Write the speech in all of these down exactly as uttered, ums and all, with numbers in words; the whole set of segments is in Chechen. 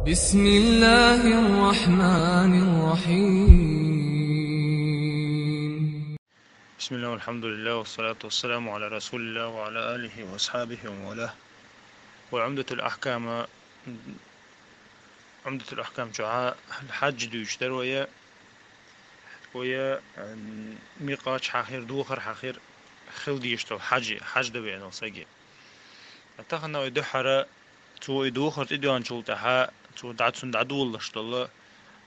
بسم الله الرحمن الرحيم. بسم الله والحمد لله والصلاة والسلام على رسول الله وعلى آله وأصحابه ومن والاه. وعمدة الأحكام، عمدة الأحكام чу хьа-, хьадж дуьйцуш дара вай, вай, м, микъат чу хьахир, духар хьахир хила дезаш долу хьадж, хьадж дан веана волу саги. Тахана вай дуьххьара цо и духар тӀедоьгӀначул тӀаьхьа цо дӀа-, цунна дӀадолалуш долу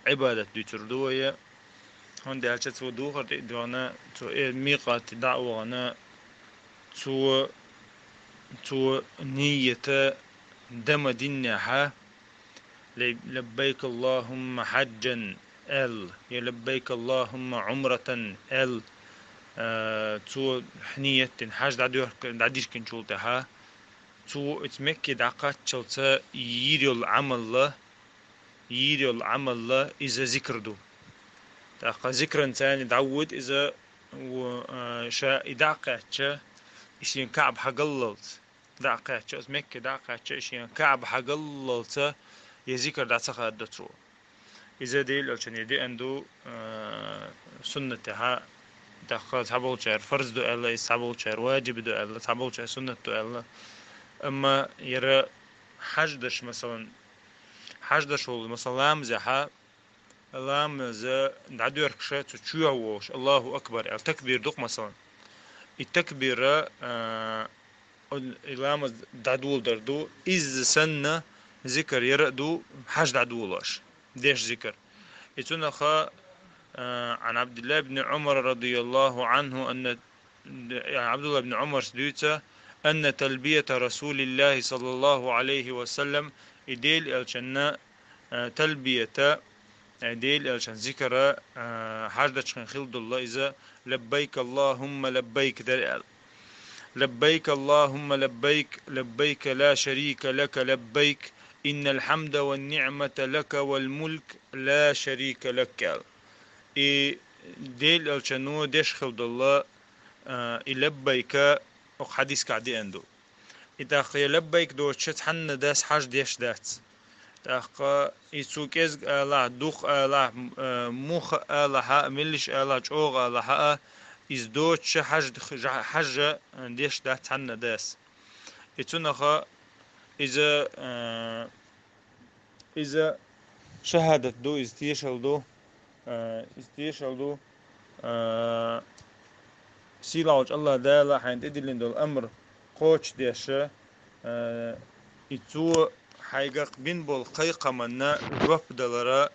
Ӏибадат дуьйцур ду вай. ХӀунда аьлча цо духар тӀедоьгӀна, цо э микъате дӀа а вахана, цо, цо нийята дан ма диннехьа, лай-, «Лаббайк Аллахумма хьаджан», аьлла, я «Лаббайк Аллахумма Ӏумратан», аьлла, а, цо нийят дина хьадж дӀадоьрк-, дӀадиркинчул тӀаьхьа, цо оцу Мекке дӀакхаччалца йийр йолу Ӏамалла, йийр йолу Ӏамалла иза зикр ду. ТӀаккха зикранца дӀавоьду иза, во, а, ша и дӀакхаьчча, и шен КаӀба хьагаллалц. ДӀакхаьчча, оцу Мекке дӀакхаьчча, и шен КаӀба хьагаллалца я зикр дӀа ца хададо цо. Иза Делан Элчане деана ду, а, суннатехьа, тӀаккха цхьаболчара фарз ду аьлла, иза цхьаболчара ваджиб ду аьлла, цхьаболчара суннат ду аьлла. Амма яра хьадж даш, масалан, хьадж даш волу, масалан, ламазехьа, ламаз дӀадоьркуша цу чоьхьа вогӀуш, «Аллаху акбар» аьлла, такбир ду-кх, масалан. И такбира, а, и ламаз дӀадоладар ду, изза санна зикр яра а ду, хьадж дӀадолош, деш зикр. И цунах, а, Ӏан Ӏабдиллахь ибн Ӏумар радияллаху Ӏанху анна, Ӏабдулла ибн Ӏумарс дуьйцу, анна талбията Расулиллахи саллаллаху Ӏалайхи ва саллам, и Делан Элчанна, а, талбията, а, Делан Элчан зикра, а, хьадж дечу хенахь хила долу иза, «Лаббайк Аллахумма лаббайк» дара аьлла. «Лаббайк Аллахумма лаббайк, лаббайк ла шарика лака лаббайк, иннал хьамда ван ниӀмата лака вал мулк ла шарика лак» аьлла. И Делан Элчано деш хила долу, а, и лаббайка окху хьадискахь деана ду. И тӀаккха я лаббайк доцуша цхьанна дас хьадж деш дац. ТӀаккха и цу кӀезга алахь, дукха алахь, м-, а, муха алахьа, меллиш алахь, чӀогӀа алахьа, иза доцуша хьадж, хьадж деш дац цхьанна дас. И цунаха иза, а, иза шахӀадат ду, иза тешал ду, а, иза тешал ду, а, сийлахьчу Аллах Дала хьайна тӀедиллина долу амр кхочушдеш, а, и цо хьайгара бина болу кхайкхаманна жоп далара,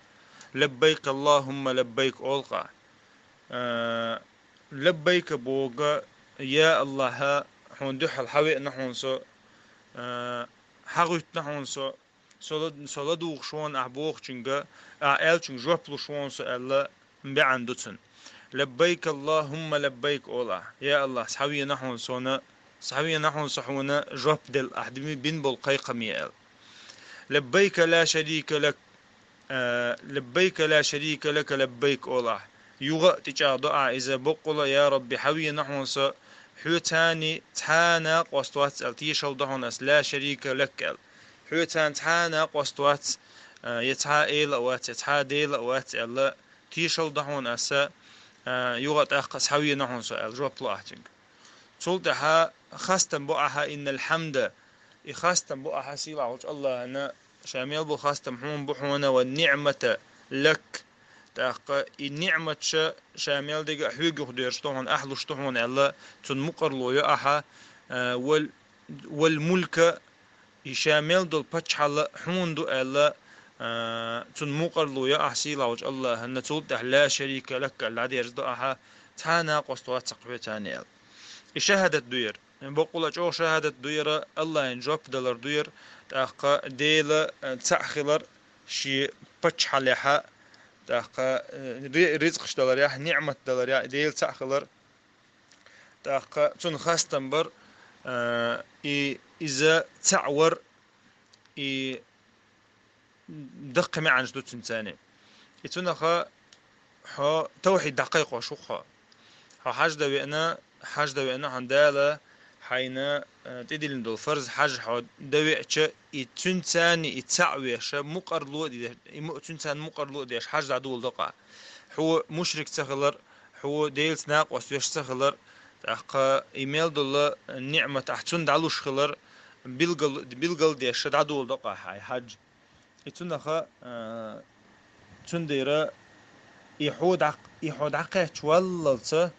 «Лаббайк Аллахумма лаббайк» олу-кх. А, «Лаббайка» боху, я Аллахь, хьуна дуьхьал хьан веана хьуна со, а, хьан гӀуьттина хьуна со, со ла-, со ладугӀуш ву ахь бохучуьнга, ахь аьллачуьнга жоп луш ву со аьлла, беана ду цунна. «Лаббайк Аллахумма лаббайк» олу ахь. Я Аллахь, схьавеана хьуна суна, схьавеана хьуна со хьуна жоп делла ахь дими бина болу кхайкхаме аьлла. «Лаббайка ла шарика лак, а, лаббайка ла шарика лака лаббайк» олу ахь. Юха а тӀечӀагӀдо ахь иза боккъала, я Рабби, схьавеана хьуна со, хьоьца цхьана а къоста вац аьлла, тешал до хьуна ас, ла шарика лак аьлла. Хьоьца цхьана а къоста вац, а, я цхьа эла а вац, я цхьа Дела а вац аьлла, тешал до хьуна аса, а, юха тӀаккха схьавеана хьуна со аьлла, жоп ло ахь цуьнга. Цул тӀаьхьа хастам бо ахьа, иннал хьамда, и хастам бо ахьа сийлахьчу Аллахьана, ша мел бу хастам хьуна бу хьуна, ван ниӀмата лак, тӀаккха и ниӀматаш ша мел дерг а хьоьга юхадерзаш ду хьуна, ахь луш ду хьуна аьлла, цунна мукъарло йо ахьа, а, вал, вал мулка, и ша мел долу паччахьалла хьуна ду аьлла, а, цунна мукъарло йо ахьа сийлахьчу Аллахьана, цул тӀаьхьа ла шарика лак аьлла дӀадерзадо ахьа, цхьана а къоста вац хьоьца аьлла. И шахӀадат ду яра. Боккъала чӀогӀа шахӀадат ду яра, Аллахьана жоп далар ду яра, тӀаккха Дела, а, цхьаъ хилар шен паччахьаллехьа, тӀаккха, а, ри-, рицкъаш даларехь, ниӀмат даларехь, Дела цхьаъ хилар. ТӀаккха цунна хастам бар, а, и иза цхьаъ вар, и даккхий маьӀнаш ду цуьнан царна. И цунаха хьо тавхьид дӀакхайкхош ву хьо. Хьо хьажда веана, хьажда веана хьан Дала, хьайна, э, тӀедиллина долу фарз хьаж хьо дан веача, и цуьнца цхьаьна и цхьаъ веша, мукъарло а де-, и му-, цуьнца цхьаьна мукъарло а деш хьаж дӀадолу докъа. Хьо мушрик ца хилар, хьо Делаца накъост веш ца хилар, тӀаккха и мел долу ниъмат ахь цунна дӀалуш хилар, билгал, билгал деш дӀадолу докъа хьайн хьаж. И цунаха, а, цундела и хьо дӀа-, и хьо дӀакхаьчча валлалца,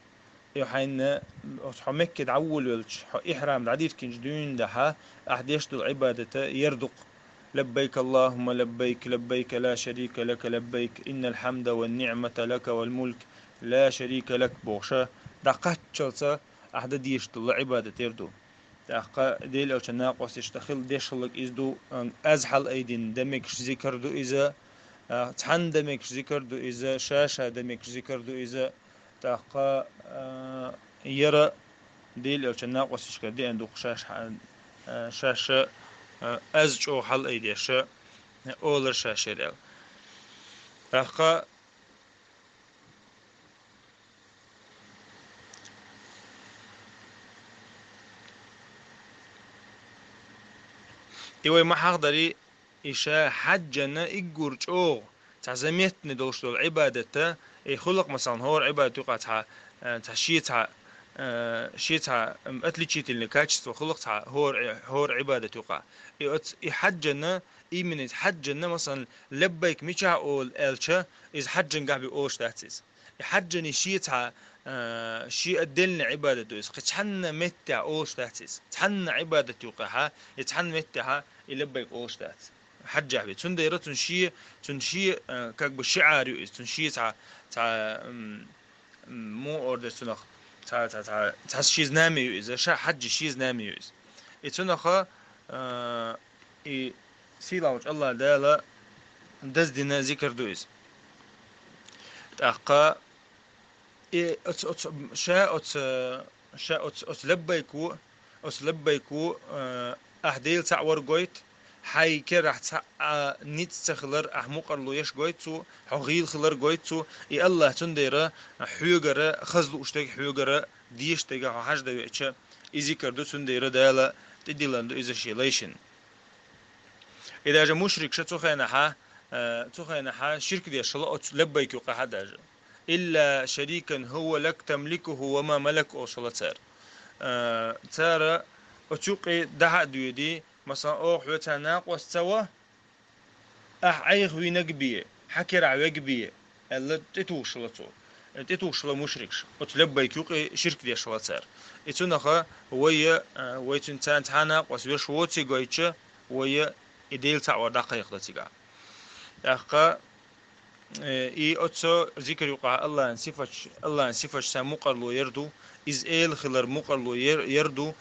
и хьайна, оцу хьо Мекке дӀаволавелча, хьо ихьрам дӀадиркинчу дуьйна дахьа, ахь деш долу Ӏибадата ер ду-кх: «Лаббайк Аллахумма лаббайк, лаббайк ла шарика лака лаббайк, иннал хьамда ван ниъмата лака вал мулк, ла шарика лак», бохуша, дӀакхаччалца ахь дан дезаш долу Ӏибадат ер ду. ТӀаккха Делан Элчан накъосташна хила деш хилларг иза ду, ам, аз хьалаайдина дан мегаш зикар ду иза, а, цхьанна дан мегаш зикар ду иза, ша-ша дан мегаш зикар ду иза. ТӀаккха, а, яра Делан Элчан накъосташкара деана ду-кх шаьш хьа-, а, шаьш, а, аз чӀогӀа хьалаайдеш, олар шаьш яра аьлла. ТӀаккха И вай ма хьахдарий, и ша хьаьжжина иггур чӀогӀа цхьа заметный долуш долу Ӏибадата, и хуьлу-кх, масалан, хӀора Ӏибадат юкъа цхьа, э, цхьа шен цхьа, э, шен цхьа, м, отличительный качество хуьлу-кх цхьа хӀора, хӀора Ӏибадат юкъа. И оц-, и хьаьжжина, именно иза хьаьжжина, масалан, лаббайк мичахь олу аьлча, иза хьаьжжингахь бен олуш дац иза. И хьаьжжина шен цхьа, а, шен отдельный Ӏибадат ду иза. Кхин цхьанна меттехь олуш дац иза. Цхьанна Ӏибадат юкъахьа, и цхьанна меттехьа и лаббайк олуш дац. Хьаьжжахь бен. Цундела цунна шен, цунна шен, а, как бы шиӀар ю иза. Цунна шен цхьа, цхьа, м, м, муха эр дара цунах, цхьа, цхьа, цхьа, цхьа шен знамя ю иза. Ша хьаьжжи шен знамя ю иза. И цунаха, а, и сийлахьчу АллахӀ Дала даздина зикар ду иза. ТӀаккха и оц-, оц-, ша оц-, ша оц-, оц лаббайк ву, оц лаббайк ву, а, ахь Дела цхьаъ вар гойту, хьайн керахь цхьа а ницкъ ца хилар, ахь мукъарло еш гойту цо, хьо гӀийла хилар гойту цо, и АллахӀ цундела хьоьгара хаза лууш дерг хьоьгара, дезаш дерг хьо хьаж дан веача, и зикар ду, цундела Дала тӀедиллина ду иза шен лайшна. И даже мушрикша цу хенахьа, э, цу хенахьа ширк деш хилла оцу лаббайк юкъахьа даже. «Илла шарикан хӀува лак тамликуху ва ма малак», олуш хилла цара. Э, цара оцу юкъе дахьа а доьдий, масалан, оха хьоьца накъост ца ван, ахь Ӏайха вийнарг бен, хьан керахь верг бен, аьлла, тӀетухуш хилла цо. ТӀетухуш хилла мушрикаш. Оцу лаббайк юкъе ширк деш хилла цара. И цунаха вай, а, вай цуьнан царна цхьа а накъост веш воций гойтуш, вай и Дела цхьаъ вар дӀакхайкхадо цигахь. ТӀаккха, э, и оцу зикар юкъахь АллахӀан сифаташ, АллахӀан сифаташ цхьа мукъарло яр ду, иза Эла хилар мукъарло яр, яр ду,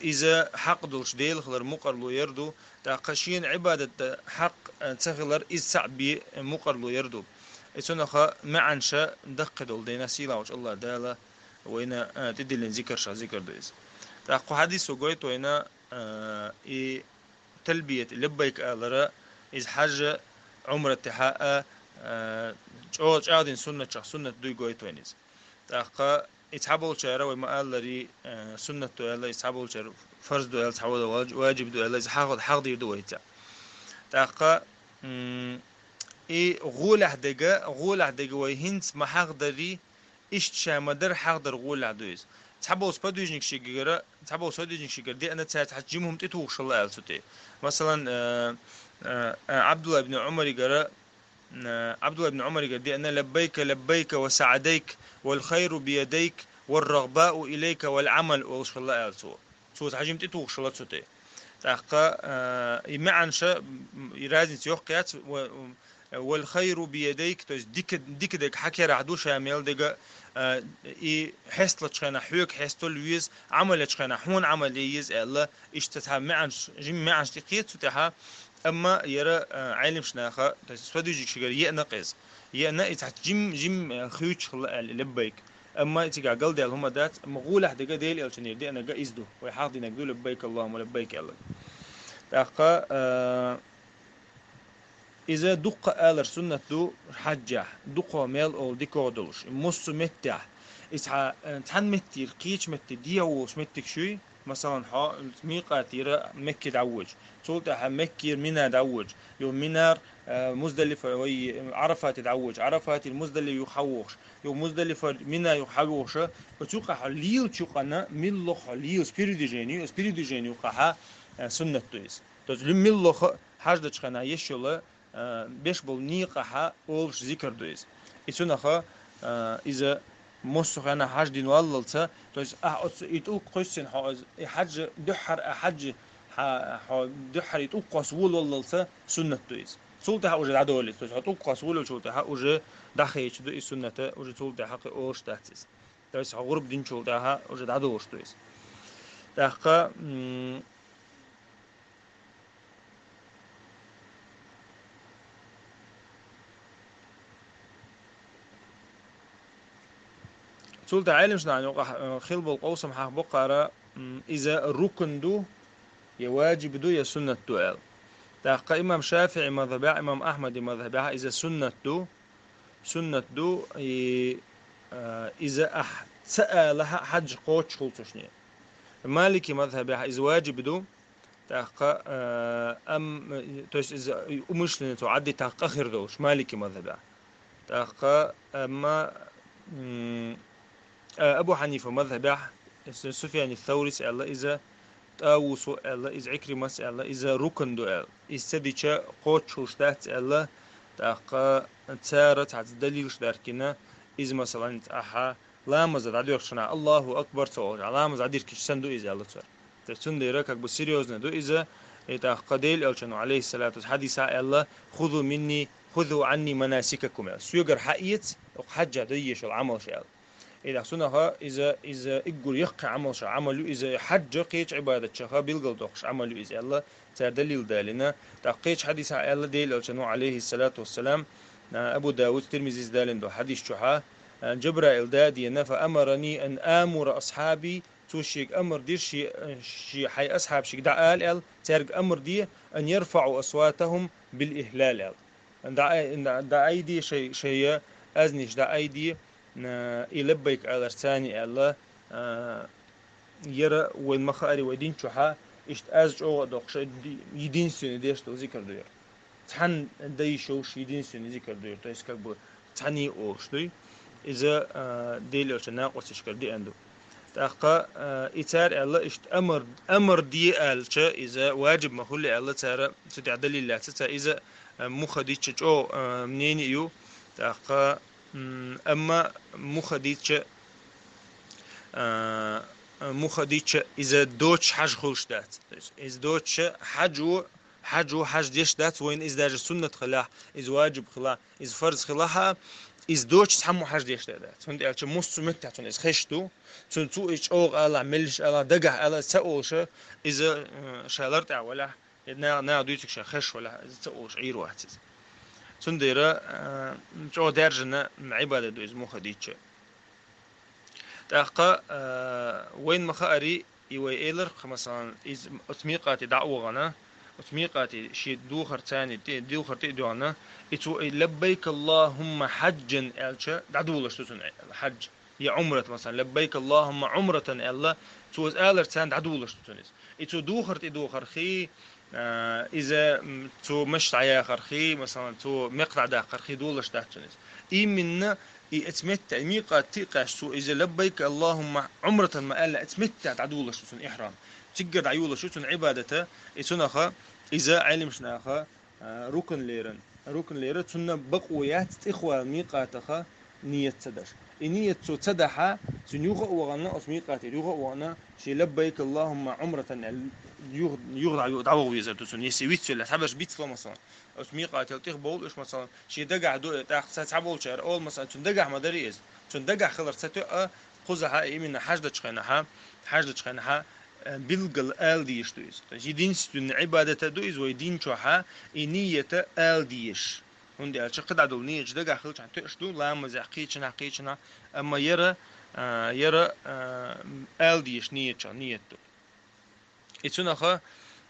иза хьакъ долуш Дела хилар мукъарло яр ду, тӀаккха шена Ӏибадат дан хьакъ, э, ца хилар, иза цхьаъ бен мукъарло яр ду. И цунаха маьӀанаш даккхий долу дайна сийлахьчу АллахӀ Дала вайна, э, тӀедиллина зикаршах зикар ду иза. ТӀаккха кху хьадисо гойту вайна, э, и талбият, лаббайк алара, иза хьаьжа, Ӏумратехьа а, э, чӀо-, чӀагӀдина суннатчех суннат дуй гойту вайна иза. ТӀаккха и цхьаболчара вай ма-алларий, э, суннат ду аьлла, и цхьаболчара фарз ду аьлла, цхьаболчара важ-, важиб ду аьлла, иза хьагӀ-, хьагӀдийр ду вайца. ТӀаккха, м, и гӀолехь дега, гӀолехь дега вай хӀинца ма хьагӀдарий, иштта ша ма-дарра хьагӀдар гӀолехь ду иза. Цхьаболу сподвижникашкара, цхьаболу сподвижникашкара деана цаьрца хьаьжча жима хӀума тӀетухуш хилла аьлла цу тӀе. Масалан, э, э, э, Ӏабдулла ибн Ӏумаригара, Н-, Ӏабдулла ибн Ӏумаригара деана: «Лаббайка, лаббайка ва саъдайк, вал хайру биядайк, вар рагъбау илайка вал Ӏамал», олуш хилла аьлла цо. Цо цхьа жима тӀетухуш хилла цу тӀе. ТӀаккха, а, и маьӀанаш, м, и разница йоккха яц, ва-, м, вал хайру биядайк, то есть дика, дика дег хьан керахь ду, ша мел дега, а, и хьесталучу хенахь хьоьга хьестал веза, Ӏамал ечу хенахь хьуна Ӏамал е еза аьлла, иштта цхьа маьӀанаш, жима маьӀанаш тӀекхета цу тӀехьа, Амма яра, а, Ӏеламнаха, то есть сподвижникашкара еана-кх иза. Еана, и цхьа жим-, жим, а, хуьйцуш хилла аьлла, лаббайк. Амма цигахь галдаьлла хӀума дац, амма гӀолехь дега Делан Элчанера деанарг иза ду. Вай хьагӀдинарг ду, лаббайк, Аллахумма лаббайк аьлла. ТӀаккха, а, иза дуккха алар суннат ду хьаьжчахь, дуккха мел олу дикагӀа долуш. Массо а меттехь, и цхьа, а, цхьана меттера кхечу метте дехьа волуш меттигаш юй, Масалан, хьо микъатера Мекке дӀавоьдуш, цул тӀаьхьа Меккера Мина дӀавоьдуш, юха Минара, э, Муздалифа вай Ӏарафате дӀавоьдуш, Ӏарафатера Муздалифа юха хьавоагӀаш, юха Муздалифара Мина юха хьавоагӀаш, оцу юкъахь хьо лелачу юкъана, милла хьо лелаш, передвижение, оцу передвижение юкъахь, э, суннат ду иза. То есть, милла хьо хьаж дечу хенахь еш йолу, а, беш болу некъахь олуш зикр ду иза. И цунах, а, иза массо а хенахь хьаж дина валлалца, то есть ахь оцу и тӀулг кхоьссина хьо, и хьаж дуьххьара, а, хьаж хьа-, хьо дуьххьара и тӀулг кхосса волаваллалца суннат ду иза. Цул тӀаьхьа уже дӀадолийта, то есть хьо тӀулг кхосса волавеллачул тӀаьхьа уже дӀахееча ду и сунната, уже цул тӀаьхьа кхин олуш дац иза. То есть хьо гӀурба динчул тӀаьхьа уже дӀадолуш ду иза. ТӀаккха, м, Цул тӀаьхьа Ӏеламнахана юкъахь, э, хилла болу къовсам хьахабо кхара, м, иза рукн ду, я ваджиб ду, я суннат ду аьлла. ТӀаккха имам ШафиӀи мазхабехь, имам Ахьмади мазхабехь иза суннат ду, суннат ду, и, э, иза ахь ца алахь а хьаж кхочуш хуьлу цуьнан. Малики мазхабехь иза ваджиб ду, тӀаккха, э, ам-, то есть иза умышленно цо Ӏаддитахь къа хир долуш, Малики мазхабехь. ТӀаккха, амма, м, э, Абу Хьанифа мазхабехь, Суфьяни Саурис аьлла иза, ТӀавусо аьлла иза, Ӏикримас аьлла иза рукн ду аьлла. Иза ца дича кхочуш дац аьлла, тӀаккха цара цхьацца далилаш даьхкина, иза, масалан, ахьа ламаза дӀадоьхучу хенахь, Аллаху акбар ца олуш, ламаз дӀадиркича санна ду иза аьлла цара. Цундела как бы серьёзно ду иза, и тӀаккха Делан Элчано, алейхиссалату вассалам, хьадисехь аьлла: «Хузу минни, хузу анни манасикакум», аьлла. Соьгара хьаэца, оцу хьаьжа дан езаш йолу Ӏамалш аьлла. И тӀаккха цунах иза, иза уггар яккхий Ӏамалш, Ӏамал ю иза, хьаьжа кхечу Ӏибадатех билгалдоккхуш Ӏамал ю иза аьлла, цара далил далийна. ТӀаккха кхечу хьадисехь аьлла Делан Элчано, алейхиссалату вассалам, а, Абу Дауд, Тирмизис далийна долу хьадис чохь, а, Джабраил да а деана, «Фа амарани ан амура асхьаби», цо шега амр дира, ши-, ши-, хьайн асхьабашка дӀаала аьлла, цаьрга амр де, «ан ярфаӀу асватахум бил ихлал», аьлла. ДӀа-, дӀа-, дӀаайде шай-, шайн азниш дӀаайде, а, и лаббайк аларца царна аьлла, а, яра вайн ма-хаъара вай дин чохь, иштта аз чӀогӀа а доккхуш, ди-, единственный деш долу зикр ду яра. Цхьаьна дан йиш йолуш единственный зикр ду яра. То есть, как бы, цхьаьний олуш дуй. Иза, а, Делан Элчан накъосташкара деана ду. ТӀаккха, а, и цара аьлла, иштта амр, амр де аьлча, иза ваджиб ма хуьлу аьлла цара, цу тӀехь далил лаьцна цара, иза, а, муха дича чӀогӀа, а, мнение ю. ТӀаккха, м, амма муха дича, а, муха дича, иза доцуш хьаж хуьлуш дац. То есть, иза доцуша хьаьжо, хьаьжо хьаж деш дац, вайна иза даже суннат хилахь, иза ваджиб хилахь, иза фарз хилахь а, иза доцуш цхьаммо хьаж деш дац. ХӀунда аьлча массо а меттехь цунна иза хезаш ду, цунна цо иза чӀогӀа алахь, меллаша алахь, дагахь алахь, иза ца олуш, иза, м, ша лартӀехь валахь, я на-, наха дуьйцург ша хезаш валахь, иза ца олуш Ӏийр вац иза. Цундела, а, чӀогӀа даьржина Ӏибадат ду иза муха дича. ТӀаккха, а, вайна ма-хаъара, и вай эларх, масалан, иза оцу микъате дӀа а вахана, оцу микъате шен духар царна тӀе, духар тӀе а доьгӀна, и цо и «Лаббайк Аллахумма хьаджан» аьлча, дӀадолуш ду цунна хьаж. Я Ӏумрат, масалан, «Лаббайк Аллахумма Ӏумратан» аьлла, цо иза аларца царна дӀадолуш ду цунна иза. И цо духар тӀе дохархий, а, иза, м, цо мешан дӀаяхархий, масалан, цо мекх дӀадаккхархий долуш дац цунна иза. Именно и оцу меттехь, и микъат тӀе а кхаьчча, цо иза «Лаббайк Аллахумма Ӏумратан» ма аьлла, оцу меттехь дӀадолуш ду цунна ихьрам. Циггара дӀайолуш ю цунна Ӏибадата, и цунах иза Ӏеламнаха, а, рукн лерина. Рукн лерина, цунна бакъо яц тӀехвала микъатах ният ца даш. И ният цо ца дахь, цунна юха а вахана, оцу микъатера юха а вахана, шен «Лаббайк Аллахумма Ӏумратан» аьлла, юха, юха дӀа-, дӀаваха везар ду цунна. Если вицвелла, цхьаберш бицло, масалан, оцу микъател тӀехбовлу уьш, масалан, шен дагахь ду, э, тӀаккха цхьаболчара олу, масалан, цунна дагахь ма дарий иза. Цунна дагахь хилар ца тоьа, кхузахь а именно хьаж дечу хенахь, хьаж дечу хенахь, э, билггал ала дезаш ду иза. То есть единственный Ӏибадат ду иза вай дин чохь, и ният ала дезаш. ХӀунда аьлча кхидӀа долу нияташ дагахь хилчахь тоьаш ду, ламазехь, кхечанхьа, кхечанхьа, амма яра, а, яра, а, ала дезаш ниятча ният ду. И цунах,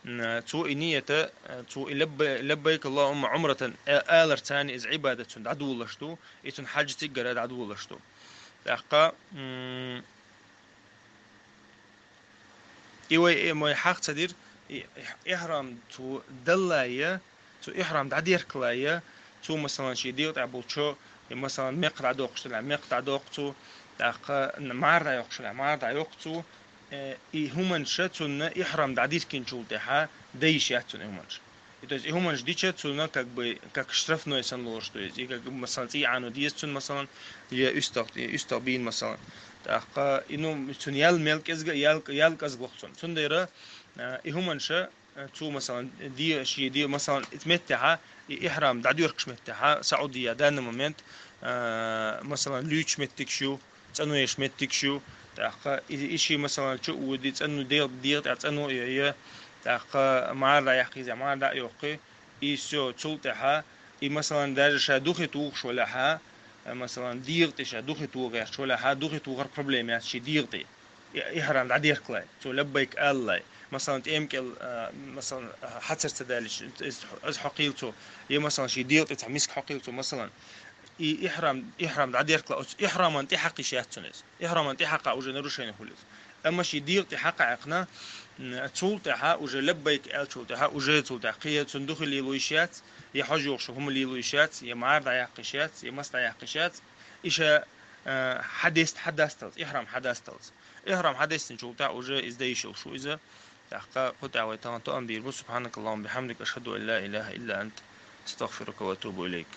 м, цо и ният, а, цо и лаббай-, «Лаббайк Аллахумма Ӏумратан», а, аларца царна иза Ӏибадат цунна дӀадолуш ду, и цунна хьаж циггара дӀадолуш ду. ТӀаккха, м, И вай, э, вай хьагӀ ца дир, и, и, ихьрам цо даллалца, цо ихьрам дӀадеркалалца, цо, масалан, ший дегӀ тӀа болча, и, масалан, мекх дӀадоккхуш дале, мекх дӀадоккху цо, тӀаккха н-, мӀара дӀайоккхуш дале, мӀара дӀайоккху цо, э, и хӀуманаш цунна ихьрам дӀадиркинчул тӀехьа дайш яц цунна и хӀуманаш. И, то есть, и хӀуманаш дича цунна как бы, как штрафной санна лоруш, то есть, и как, масалан, цӀий Ӏано деза цунна, масалан, е уьстагӀ, е уьстагӀ бийна, масалан. ТӀаккха, и, ну, цунна ял мел кӀезига, ял, ял кӀезига лох цунна. Цундела, э, и хӀуманаш, э, цо, масалан, де, ший де, масалан, ит меттехьа, и ихьрам дӀадоьркхаш меттехьа, Саудия данный момент, э, масалан, луьйча меттигаш ю, цӀанвеш меттигаш ю, тӀаккха и, и ший, масалан, чу а воде, цӀанву дегӀ, дегӀ тӀа цӀанву а йой, тӀаккха мӀара дӀаяккха еза, мӀара дӀа а йоккхий, и всё, цул тӀехьа, и, масалан, даже ша духе тохаш валехьа, э, масалан, дегӀа тӀа ша духе тоха гӀерташ валехьа, духе тохар проблема яц ший дегӀа тӀа. И, ихьрам дӀадеркалалца, цо лаббайк алалца. Масалан, тӀема кӀел, э, масалан, э, хьацар ца далийча, из, из хьокхийла цо, е, масалан, ший дегӀа тӀа цхьа миска хьокхийла цо, масалан. И ихьрам, ихьрам дӀадеркалалца, оцу ихьраман тӀа хьакха йиш яц цунна иза. Ихьраман тӀа хьакха уже нарушение хул иза. Амма ший дегӀа тӀа хьакха Ӏаькхна, м, цул тӀехьа уже лаббайк аьллачул тӀехьа, уже цул тӀехьа кхин цунна духе лело йиш яц, е хьожа йохуш хӀума лело йиш яц, е мӀара дӀаяккха йиш яц, е мас дӀаяккха йиш яц. И ша, э, хьадест-, хьадасталца, ихьрам хьадасталца. Ихьрам хьадестинчул тӀехьа уже иза дайш йолуш ву иза. ТӀаккха кху тӀехь вай тахана тоам бийр бу. سبحانك اللهم وبحمدك، أشهد أن لا إله إلا أنت، أستغفرك وأتوب إليك.